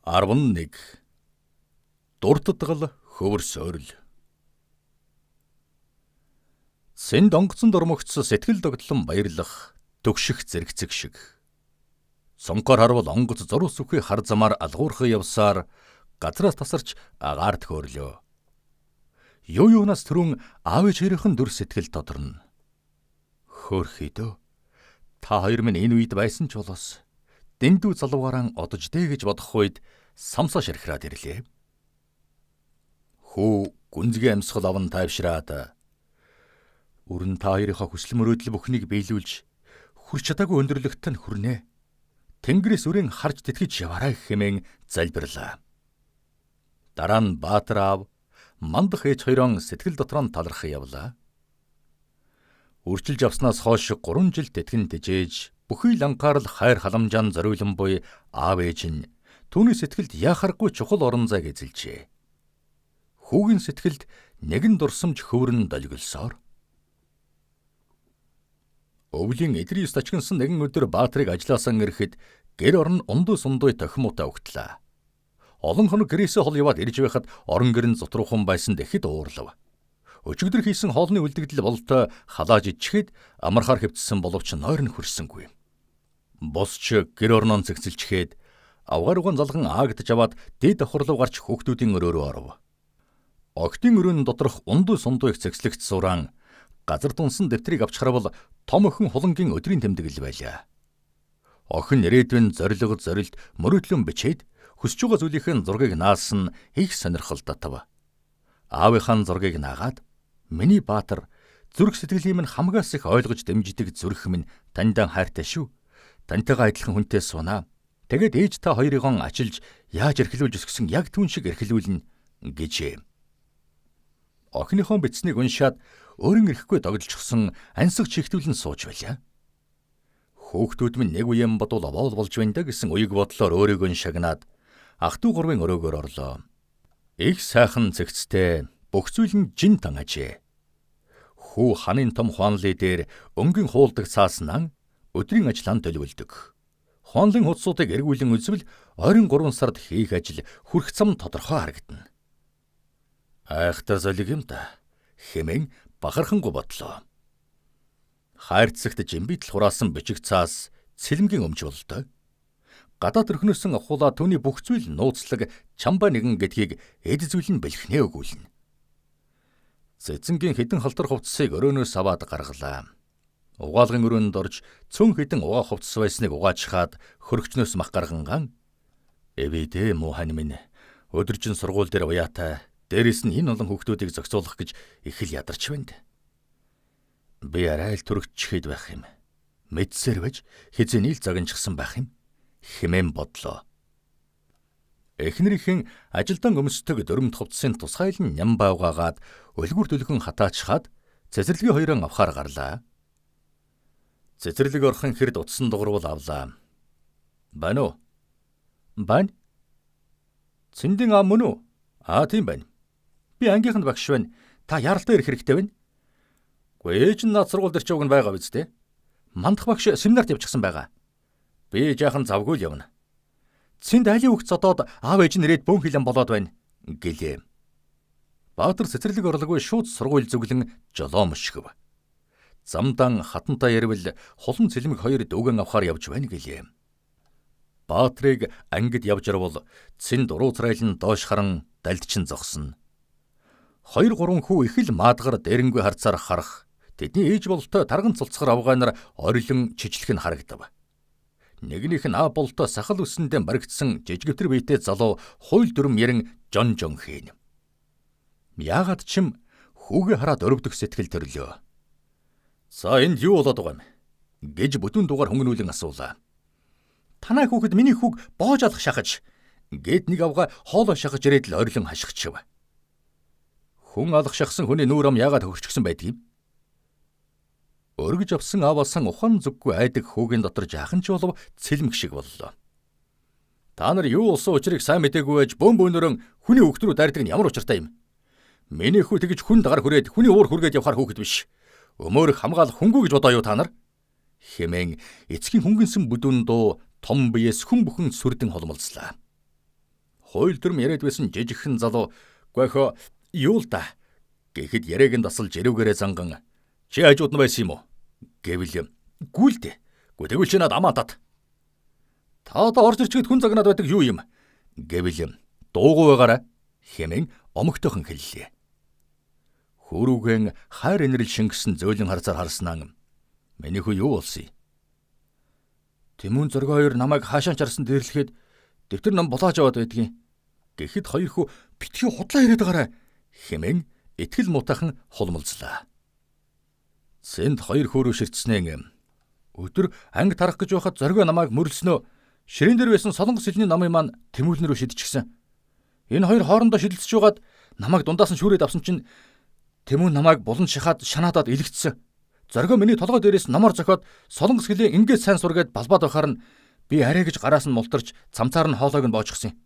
11. Дурддгал хөвөр сойрол. Сэнд онгоцон дормогц сэтгэл догдлон баярлах төгших зэрэгцэг шиг. Цонхоор харвал онгоц зуруу сүхий хар замаар алгуурхан явсаар газраас тасарч агаар төхөрлөө. Юу юунаас түрүүн аав ээж хоёрын дүр сэтгэл тодорно. Хөөрхий дөө. Та хоёр минь энэ үед байсан ч болоос дэндүү залуугаараа одож дээ гэж бодох үед самсаа ширхраад ирлээ. Хүү гүнзгий амьсгал аван тайвшраад өрн та хоёрынхоо хүсэл мөрөөдөл бүхнийг биелүүлж хүрч чадаагүй өндөрлөгт нь хүрнэ. Тэнгэрээс өрийн харж тэтгэж яваарай хэмээн залбирлаа. Дараа нь Баатар аав, мандах ээж хоёрон сэтгэл дотроо талархан явлаа. Үрчилж авснаас хойш 3 жил тэтгэн тэжээж бүхий л анхаарал хайр халамжаан зориулан буй аав ээж нь түүний сэтгэлд яхааргүй чухал орон зайг эзэлжээ. Хүүгийн сэтгэлд нэгэн дурсамж хөврөн долгилсоор. Өвлийн Идрис тачигнсан нэгэн өдөр Баатрыг ажлаасаа ирэхэд гэр орон ундуу сундуй тохимуутай угтлаа. Олон хоног гэрээсээ хол яваад ирж байхад орон гэр нь зутруухан байсан дэхэд уурлав. Өчигдөр хийсэн хоолны үлдэгдэл бололтой халааж иччихэд амархаар хэвтсэн боловч нойр нь хөрсөнгүй. Босч гэр орноо цэгцэлчихэд авгаар угаан залган аагдаж аваад дээд давхарлуу гарч хүүхдүүдийн өрөө рүү оров. Охидын өрөөний доторх ундуу сундуу их цэгцлэгт сураан газар дунсан дэвтрийг авч харвал том охин Хулангийн өдрийн тэмдэглэл байлаа. Охин ирээдүйн зорилго зорилт мөрөөдлөн бичээд хүсэж байгаа зүйлийнхээ зургийг наасан их сонирхол татав. Аавынхаа зургийг наагаад миний Баатар зүрх сэтгэлийн минь хамгаас их ойлгож дэмждэг зүрх минь таньдаа хайртай шүү. Тантайгаа адилхан хүнтэй сунаа. Тэгээд ээж та хоёрыгоо ачилж яаж эрхлүүлж өсгсөн яг түн шиг эрхлүүлнэ гэжээ. Охиныхоо бичснийг уншаад өөрийн эрэхгүй догдолчихсон ансаг чихтүүлэн сууж байлаа. Хүүхдүүд минь нэг үеэн бодвол овоол болж байна да гэсэн уяг бодлоор өөрийгөө шагнаад ах トゥ гурвын өрөөгөөр орлоо. Их сайхан цэгцтэй бүх зүйл нь жин тан ажээ. Хүү ханын том хуанлын дээр өнгийн хуулдаг цааснаа өдрийн ажлаа төлөвлөдөг. Хуанлын хуудсуудыг эргүүлэн үзвэл ойрын 3 сард хийх ажил хүрх зам тодорхой харагдана. Айхтар золиг юм та хэмээн бахархангүй бодлоо. Хайрцагт жимбитл хураасан бичиг цаас цэлмгийн өмч бололтой. Гадаад өрхнөөсөн авхуулаа түүний бүх зүйл нууцлаг чамбай нэгэн гэдгийг эд зүйл нь бэлхнээ өгүүлнэ. Цэцэнгийн хідэн халтар хувцсыг өрөөнөөс аваад гаргалаа. Угаалгын өрөөнд орж цөөн хідэн угаах хувцас байсныг угаачхаад хөрөгчнөөс мах гаргангаан "Эвидэ муу хань минь өдөржин сургууль дээр уяатай дээрэс нь энэ олон хүүхдүүдийг зохицуулах гэж их л ядарч байна. Би арай л төрөгччихэд байх юм. Мэдсээр байж хэзээ нийл загинчсан байх юм" хэмээн бодлоо. Эхнэрийнхэн ажилдан өмсдөг дөрөмт хувцсын тусгайлан ням баавгаагаад өлгүр төлгөн хатаачхаад цэцэрлэгийн хоёрон авахаар гарлаа. Цэцэрлэг орохын хэрд утсан дугуйрвал авлаа. "Байна уу?" "Байна." "Цэндийн аав мөн үү?" "Аа тийм байна. Би ангийнханд багш байна. Та яралтай ирэх хэрэгтэй байна." "Үгүй ээж нь наад сургууль дээр ч уг нь байгаа биз дээ. Мандах багш семинарт явчихсан байгаа. Би жаахан завгүй л явна. Цэнд айлын хүүхд зодоод аав ээж нь ирээд бөөн хилэн болоод байна" гэлээ. Баатар цэцэрлэг орлоггүй шууд сургууль зүглэн жолоо мөшгөв. Замдан хатантай ярвал хулан цэлмэг хоёр дүүгэн авахаар явж байна гэлээ. Баатрыг ангид явж орвол цэнд уруу царайлан доош харан далдчин зогсно. 2 3 хүү их л маадгар дээрэнгүй харцаар харах тэдний ээж бололтой тарган цулцгар авгаанаар орилон чичлэх нь харагдав. Нэгнийх нь аав бололтой сахал үсэндээ баригдсан жижигвтер биетэй залуу хууль дүрм ярин жон жон хийн. Яагаад ч юм хүүгээ хараад өрөвдөх сэтгэл төрлөө. "За энд юу болоод байгаа юм?" гэж бүтэн дугаар хөнгөнүүлэн асуулаа. "Танай хүүхэд миний хүүг боож алах шахаж" гэд нэг авга хоолой шахаж ирээд л орилон хашгичв. Хүн алах шахсан хүний нүүр ам яагаад хөрчгсөн байдгийг? Өргөж авсан ааваасан ухаан зүггүй айдаг хүүгийн дотор жаахан ч болов цэлмэг шиг боллоо. Та нар юу болсон учрыг сайн мдээгүй байж бөөн бөөнөрөн хүний хүүхд рүү дайрдаг нь ямар учиртай юм? Миний хүү тэгж хүн дагаар хүрээд хүний уур хүргээд явахаар хүүхэд биш. Өмөөрөх хамгаалах хүнгүй гэж бодоо юу та нар? Хэмээн эцгийн хөнгөнсөн бүдүүн дуу том биеэс хүн бүхэн сүрдэн холмолцлаа. Хууль дүрм яриад байсан жижигхэн залуу "Гойхоо юу л да" гэхэд яриаг нь дасалж эрүүгээрээ занган "Чи хажууд нь байсан юм уу?" гэвэл "Гүү л дээ. Гүү тэгвэл чи над амаа тат. Та одоо орж ирчгээд хүн загнаад байдаг юу юм?" гэвэл "Дуугүй байгаарай" хэмээн омогтойхон хэллээ. Хөрүүгэн хайр инрэл шингэсэн зөөлөн харцаар харснаа "Миний хүү юу болсон юм? Тэмүүн зоргоо хоёр намайг хаашаа ч харсан дэрлэхэд дэвтэр ном булааж аваад байдгийн." Гэхэд хоёр хүү "Битгий худлаа яриад байгаарай" хэмээн итгэл муутайхан хулмалзлаа. Цэнд хоёр хүү рүү ширтснээ өдөр анги тарах гэж байхад зоргоо намайг мөрлснөө ширээн дээр байсан солонгос хэлний номын маань тэмүүлэн рүү шидчихсэн. Энэ хоёр хоорондоо шидэлцэж байгаад намайг дундаас нь шүүрээд авсан чинь Тэмүүн намайг булан шахаад шанаадаад илэгдсэн. Зоргоо миний толгой дээрээс номоор зохиод солонгос хэлээ ингээд сайн сургээд балбаад байхаар нь би арай гэж гараас нь мултарч цамцаар нь хоолойг нь боожчихсон юм.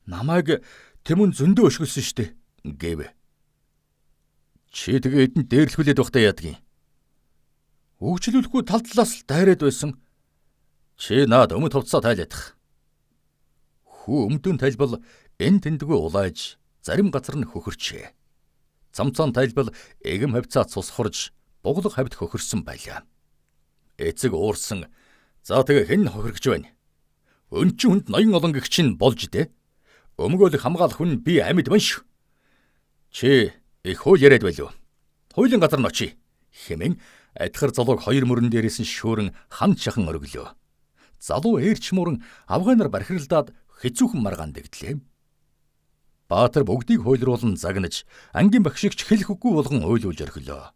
Намайг Тэмүүн зөндөө өшгөлсөн штэ гэв. Чи тэгээ эдэнд дээрлэхүүлээд байхдаа яадгийн. Өгчлүүлэхгүй тал талаас л дайраад байсан. Чи наад өмд хувцсаа тайлаадах. Хүү өмдөн тайлбал эн тэндгүй улааж зарим газар нь хөхөрчээ. Цамцаан тайлбал эгэм хавцаа цусхорж буглаг хавьд хөхөрсөн байлаа. Эцэг уурсан "За тэгээ хэн хохирогч байна? Өн чинь хүнд ноён олон гэгч чинь болж дээ. Өмгөөлөх хамгаалах хүн би амьд байна шүү. Чи их хууль яриад байлуу. Хуулийн газар нь очие" хэмээн адхар залууг хоёр мөрөн дээрээс нь шөөрөн хан чахан өргөлөө. Залуу ээрч мууран авгайнаар бархиралдаад хэцүүхэн маргаан дэгдлээ. Баатар бүгдийг хуйлруулан загнаж ангийн багшигч хэлэх үггүй болгон уйлуулж орхилоо.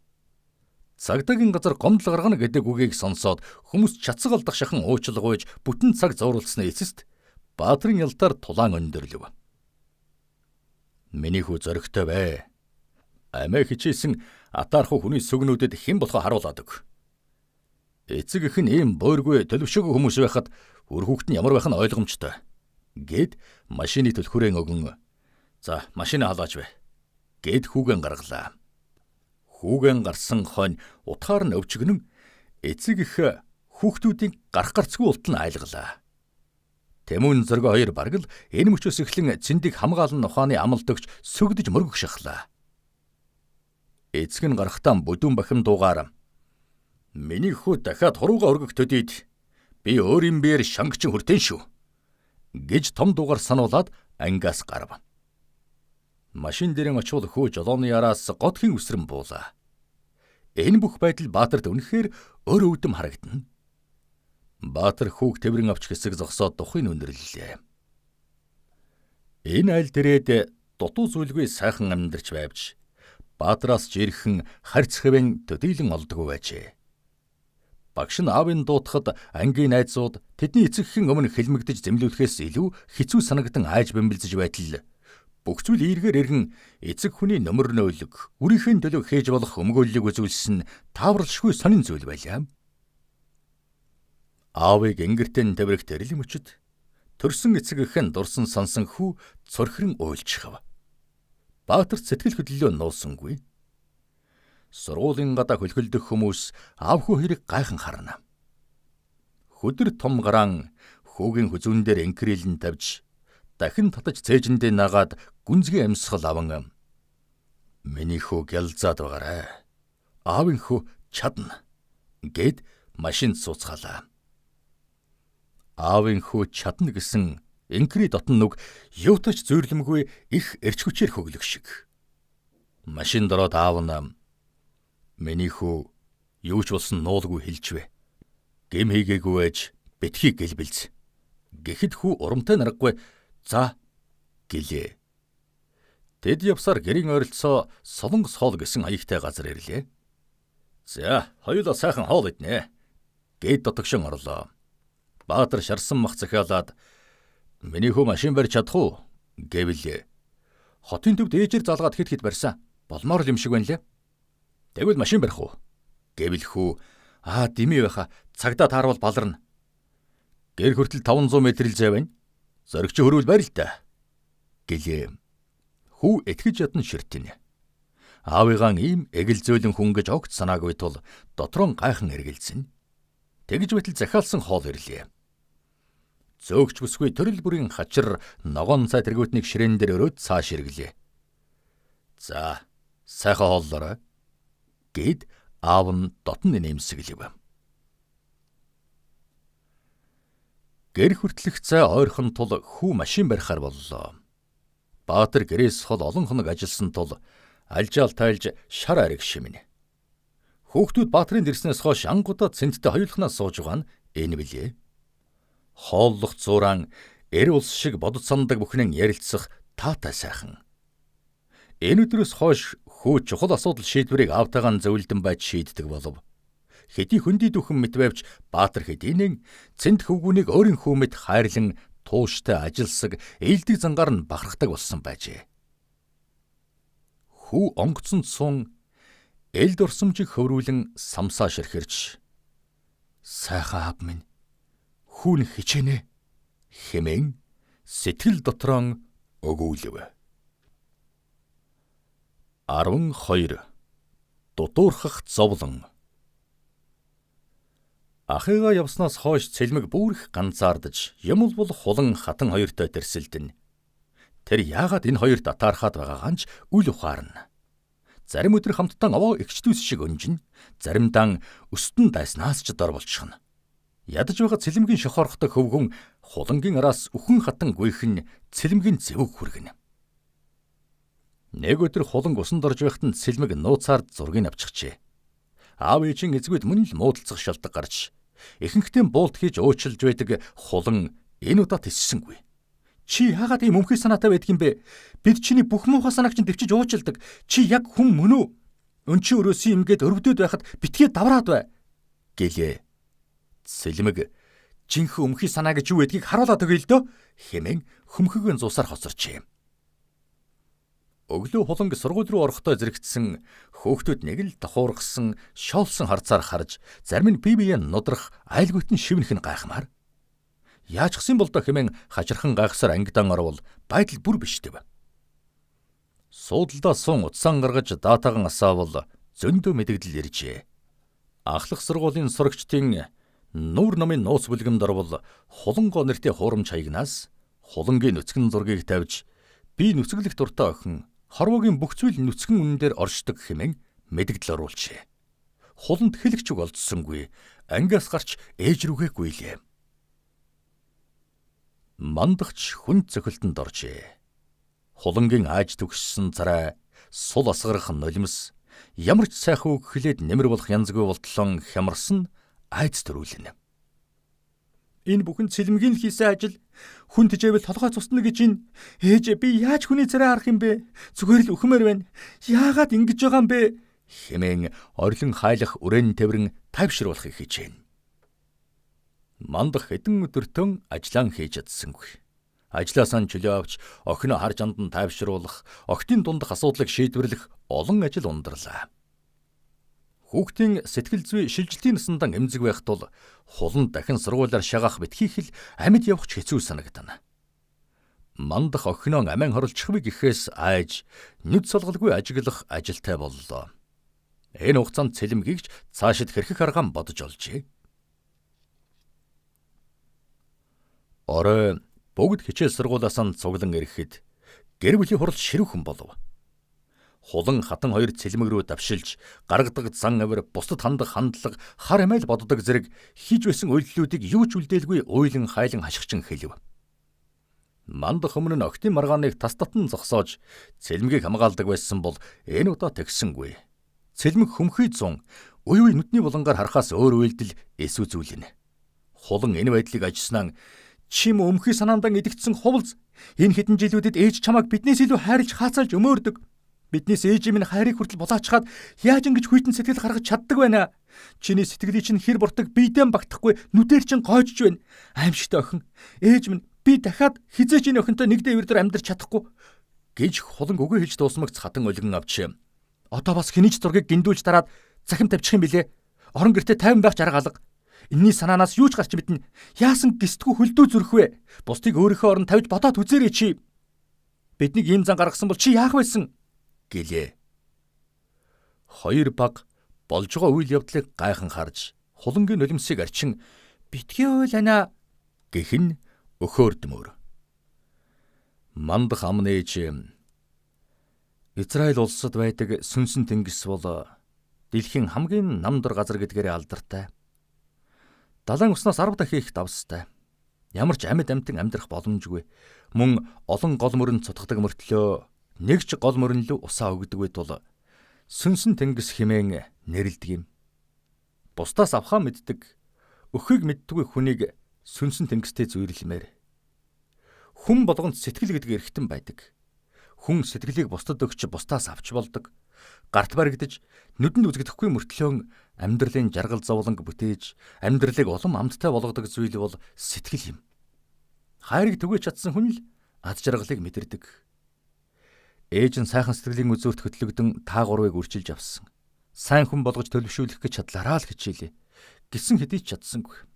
Цагдаагийн газар гомдол гаргана гэдэг үгийг сонсоод хүмүүс чацаг алдах шахан уучлгуйж бүтэн цаг зууралдсаны эцэст Баатрын ялтаар тулаан өндөрлөв. Миний хүү зоригтой бай. Амиа хичээсэн атаархуу хүний сүгнүүдэд хэн болохоо харуулад өг. Эцэг эх нь ийм буйргүй төлөвшөөгүй хүмүүс байхад үр хүүхэд нь ямар байх нь ойлгомжтой. Гэд машины түлхүүрэн өгөн "За машина халааж бай" гэд хүүгэн гаргалаа. Хүүгэн гарсан хонь утгаар нь өвчгөнөн эцэг эх хүүхдүүдийн гарах гарцгүй болтол нь айлгалаа. Тэмүүн зоргоо хоёр бараг л энэ мөчөөс эхлэн цэндийг хамгаалан ухааны амлалт өгч сүгдэж мөргөх шахлаа. Эцэг нь гарахтаа бүдүүн бахим дуугаар "Миний хүү дахиад хурууга өргөх төдийд би өөрийн биеэр шангичин хүртэн шүү" гэж том дуугаар сануулад ангиас гарав. Машин дээрэн очивол хүү жолооны араас готхийн үсрэн буулаа. Энэ бүх байдал Баатарт үнэхээр өр өвдөм харагдана. Баатар хүүг тэврэн авч хэсэг зогсоод духыг өндөрлөлээ. Энэ айл дээрээд дутуу зүйлгүй сайхан амьдарч байвч Баатраас жирхэн харьц хэвэн төдийлөн олдгүй байжээ. Багш нь аавын дуутахад ангийн найзууд тэдний эцэг эхийн өмнө хилмигдэж зэмлүүлэхээс илүү хэцүү санагдан айж бэмбэлзэж байтал бүх зүйл эргээр эргэн эцэг хүний нөмөр нөөлөг үрийнхээ төлөө хийж болох өмгөөллийг үзүүлсэн тааварлашгүй сонин зүйл байлаа. Аавыг ингэртэн тавирх тэрлийн мөчөд төрсөн эцэг эх нь дурсан сансан хүү цорхирон уйлчихав. Баатар сэтгэл хөдлөлөө нуусангүй. Сургуулийн гадаа хөлхөлдөх хүмүүс аав хүү хоёрыг гайхан харна. Хөдөр том гараан хүүгийн хүзүүн дээр энкрилэн тавьж дахин татаж цээжиндээ нагаад гүнзгий амьсгал аван "Миний хүү гялзаад байгаарай. Аавын хүү чадна" гэд машинд сууцгаалаа. Аавын хүү чадна гэсэн энкри дотн нүг юутай ч зүйрлэмгүй их эрч хүчээр хөглөх шиг. Машинд ороод аав нь "Миний хүү юу ч болсон нуулгүй хэлжвэ. Гэм хийгээгүй байж битгий гэлбэлз" гэхэд хүү урамтай наргагүй "За" гэлээ. Тэд явсаар гэрийн ойролцоо Солонгос хоол гэсэн аягтай газар ирлээ. "За, хоёулаа сайхан хоол иднэ" гэд дотогшин орлоо. Баатар шарсан мах захиалаад "Миний хүү машин барьж чадах уу?" гэвэл "Хотын төвд ээжээр залгаад хэд хэд барьсан. Болмоор л юм шиг байна лээ." "Тэгвэл машин барих уу?" гэвэл хүү "Аа, дими байха. Цагдаа таарвал баларна. Гэр хүртэл 500 метр л зай байна. Зоригч хөрвөл барь л та" гэлээ. Хүү итгэж ядан ширтэнэ. Аавыгаан ийм эгэл зөөлөн хүн гэж огт санаагүй тул дотроо гайхан эргэлзэн. Тэгж байтал захиалсан хоол ирлээ. Зөөгч бүсгүй төрөл бүрийн хачир ногоон цай тэргүүтнийг ширээн дээр өрөөд цааш эргэлээ. За, сайхан хооллоорой гэд аав нь дотн нэмсэглэв. Гэр хүртлэх цай ойрхон тул хүү машин барихаар боллоо. Баатар гэрээс хол олон хоног ажилласан тул алжаал тайлж шар ариг шимнэ. Хүүхдүүд Баатрын дэрснээс хойш ангуудаа цэнттэй хоёулахнаа сууж байгаа нь энэ билээ. Хооллох зураан эр улс шиг бодод сандаг бүхнэн ярилцах таатай сайхан. Энэ өдрөөс хойш хүү чухал асуудал шийдвэрийг аавтайгаан зөвлөдөн байж шийддэг болов. Хэдий хөндөй дүүхэн мэт байвч Баатар хэдийнэн цэнд хөвгүүнийг өөрийн хүү мэт хайрлан тууштай ажилсаг ээлдэг зангаар нь бахархдаг болсон байжээ. Хүү онгоцонд суун элд урсамжийг хөврүүлэн самсаа ширхэрч сайхан аав минь хүүн хичээнэ хэмээн сэтгэл дотроо өгүүлв. 12. Дутуурхах зовлон. Ахыгаа явснаас хойш цэлмэг бүрх ганцаардаж юм бол хулан хатан хоёртой дэрсэлдэнэ. Тэр яагаад энэ хоёрт атаархаад байгаагаа ч үл ухаарна. Зарим өдөр хамтдаа овоо эгчдүүс шиг өнжинэ, заримдаа өстөн дайснаас ч дор болчихно. Ядаж байгаа цэлмгийн шохорхтой хөвгүн хулангийн араас үхэн хатан гүйхэн цэлмгийн зэвэг хүргэнэ. Нэг өдөр хуланг усанд орж байхад нь цэлмэг нууцаар зургийг авчихжээ. Аав ээжийн эзгүйд мөн л муудалцах шалтгаан гарч ихэнхдээ буулт хийж уучлж байдаг хулан энэ удаа тэссэнгүй. Чи яагаад ийм өмхий санаатай байдаг юм бэ? Бид чиний бүх муухай санааг чинь дэвчиж уучилдаг. Чи яг хүн мөн үү? Өн чи өрөөсөн юмгээд өрөвдөд байхад битгий давраад бай гэлээ. Цэлмэг жинхэнэ өмхий санаа гэж юу гэдгийг харуулад өгье л дөө хэмээн хөмхөгөн зуусаар хоцорчээ. Өглөө хуланг сургууль руу орохдоо зэрэгцсэн хөөхтүүд нэг л тохуургасан шоолсон харцаар харж зарим нь бие биеэ нудрах айлгүйт нь шивнэх нь гайхмаар. Яаж гсэн бол доо хэмээн хажирхан гайхсаар ангидан орвол байдал бүр биштэв. Суудалдаа сун утсаан гаргаж даатагаан асаавал зөндөө мэдэгдэл иржээ. Ахлах сургуулийн сурагчдын нүүр номын нууц бүлгэмд орвол хуланго нэртэй хуурамч хаягнаас хулангийн нүцгэн зургийг тавьж би нүцгэлэх дуртай охин хорвоогийн бүх зүйл нүцгэн үнэн дээр оршдог хэмээн мэдэгдэл оруулжээ. Хуланд хэлэгч үг олдсонгүй ангиас гарч ээж рүүгээ гүйлээ. Мандагч хүн цохилтонд оржээ. Хулангийн ааж түгшсэн царай, сул асгарах нулимс, ямар ч сайхан үг хэлээд нэмэр болох янзгүй болтлон хямарсан айц төрүүлнэ. Энэ бүхэн цэлмгийн л хийсэн ажил. Хүн тижээвэл толгой цусна гэж ин. Ээж би яаж хүний царай харах юм бэ? Зүгээр л үхмээр байна. Яагаад ингэж байгаа юм бэ? Хэмээн орилон хайлах үрэн тэврэн тайвшруулахыг хичээнэ. Мандах хэдэн өдөртөн ажлаан хийж чадсангүй. Ажлаасаа чөлөө авч охиноо хар жандан тайвшруулах, охидын дундах асуудлыг шийдвэрлэх олон ажил ундарлаа. Хүүхдийн сэтгэл зүй шилжилтийн насандан эмзэг байх тул хулан дахин сургуулиар шагаах битгий хэл амьд явах ч хэцүү санагдана. Мандах охиноо амиан хорлочихвыг гэхээс айж нүд солголгүй ажиглах ажилтай боллоо. Энэ хугацаанд цэлмгийгч цаашид хэрхэх аргаан бодож олжээ. Орой бүгд хичээл сургуулиас нь цуглан ирэхэд гэр бүлийн хурал ширүүхэн болов. Хулан хатан хоёр цэлмэг рүү давшилж гаргадаг зан авир, бусдад хандах хандлага, хар амиал боддог зэрэг хийж байсан үйлдэлүүдийг юу ч үлдээлгүй уйлан хайлан хашгичин хэлв. Мандах өмнө нь охидын маргааныг тас татан зогсоож цэлмгийг хамгаалдаг байсан бол энэ удаа тэгсэнгүй. Цэлмэг хөмхий зун үе үе нүдний булангаар харахаас өөр үйлдэл эсүү зүйлнэ. Хулан энэ байдлыг ажилласнаа чим өмхий санаандан идэгдсэн хувалз энэ хэдэн жилүүдэд ээж чамайг биднээс илүү хайрлж хаацалж өмөөрдөг. Биднээс ээж минь хайрыг хүртэл булаачхаад яаж ингэж хүйтэн сэтгэл гаргаж чаддаг байна? Чиний сэтгэлийг чинь хэр буртаг биедэн багтахгүй нүдээр чинь гоожж байна. Аимшигтай охин. Ээж минь би дахиад хизээч энэ охинтой нэг дээвэр дээр амьдрч чадахгүй гэж хуланг үгүй хэлж дуусмагц хатан олгон авч. Одоо бас хэний ч зургийг гиндүүлж дараад захим тавьчих юм билээ. Орон гэртээ тайван байх арга алга. Энийний санаанаас юу ч гарч мэднэ. Яасан гисдгүү хөлдөө зүрх вэ? Бусдыг өөрийнхөө оронд тавьж бодоод үзээрэй чи. Биднийг ийм зан гаргасан бол чи яах байсан? Гэлээ. Хоёр баг болж байгаа үйл явдлыг гайхан харж хулангийн нулимсыг арчин битгий уйл анаа гэх нь Өхөөрдмөр. Мандах ам нээж Израиль улсад байдаг сүнсэн тэнгис бол дэлхийн хамгийн намдар газар гэдгээрээ алдартай. Далайн уснаас 10 дахин их давстай. Ямар ч амьд амьтан амьдрах боломжгүй. Мөн олон гол мөрөнд цутгадаг мөртлөө нэг ч гол мөрөн лүү усаа өгдөггүй тул сүнсэн тэнгис хэмээн нэрлэдэг юм. Бусдаас авхаа мэддэг, өхийг мэддэггүй хүнийг сүнсэн тэнгистэй зүйрлэмээр. Хүн болгонд сэтгэл гэдэг эрхтэн байдаг. Хүн сэтгэлийг бусдад өгч бусдаас авч болдог. Гарт баригдаж нүдэнд үзэгдэхгүй мөртлөө амьдралын жаргал зовлонг бүтээж амьдралыг улам амттай болгодог зүйл бол сэтгэл юм. Хайрыг түгээж чадсан хүн л ад жаргалыг мэдэрдэг. Ээж нь сайхан сэтгэлийн үзүүрт хөтлөгдөн та гурвыг үрчилж авсан. Сайн хүн болгож төлөвшүүлэх гэж чадлаараа л хичээлээ. Гисэн хэдий ч чадсангүй.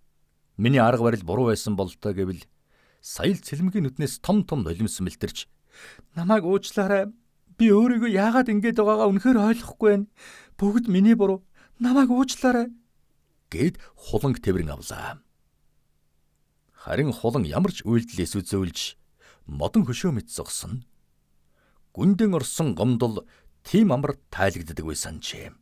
Миний арга барил буруу байсан бололтой гэвэл сая л цэлмэгийн нүднээс том том нулимс мэлтэрч намайг уучлаарай. Би өөрийгөө яагаад ингэж байгаагаа үнэхээр ойлгохгүй байна. Бүгд миний буруу. Намайг уучлаарай гэд хуланг тэврэн авлаа. Харин хулан ямар ч үйлдэлээс үзүүлж модон хөшөө мэт зогсон. Гүндэн орсон гомдол тийм амар тайлагддаггүй санджээ.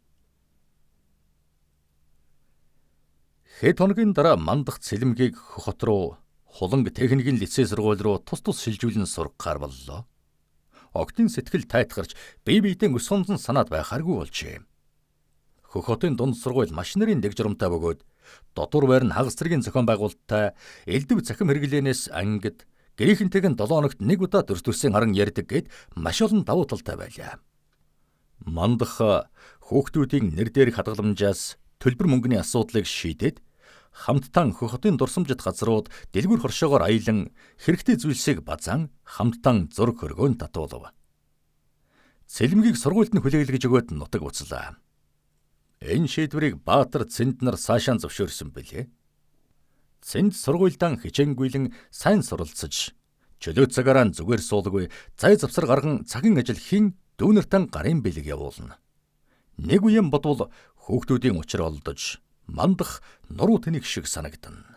Хэд хоногийн дараа мандах цэлмэгийг хот руу хуланг техникийн лицей сургууль руу тус тус шилжүүлэн сургахаар боллоо. Огтын сэтгэл тайтгарч бие биедээ өс хонзон санаад байхааргүй болжээ. Хөх хотын дунд сургууль маш нарын дэг журамтай бөгөөд дотуур байр нь хагас зэргийн зохион байгуулалттай элдв цахим хэрэглээнээс ангид гэрийнхэнтэйг нь 7 хоногт нэг удаа дүрс төрсийн харан ярьдаг гэд маш олон давуу талтай байлаа. Мандах хүүхдүүдийн нэр дээрх хадгаламжаас төлбөр мөнгөний асуудлыг шийдээд хамттан Хөх хотын дурсамжит газрууд дэлгүүр хоршоогоор аялан хэрэгтэй зүйлсийг базаан хамттан зураг хөргөөн татуулав. Цэлмэгийг сургуульд нь хүлээлгэж өгөөд нутаг буцлаа. Энэ шийдвэрийг Баатар Цэнд нар цаашаа зөвшөөрсөн билээ. Цэнд сургуульдаан хичээнгүйлэн сайн суралцаж чөлөө цагаараа зүгээр суулгүй зай завсар гарган цагийн ажил хийн дүүнэртэн гарын бэлэг явуулна. Нэг үеэн бодвол хүүхдүүдийн учир олдож мандах нуруу тэнэг шиг санагдана.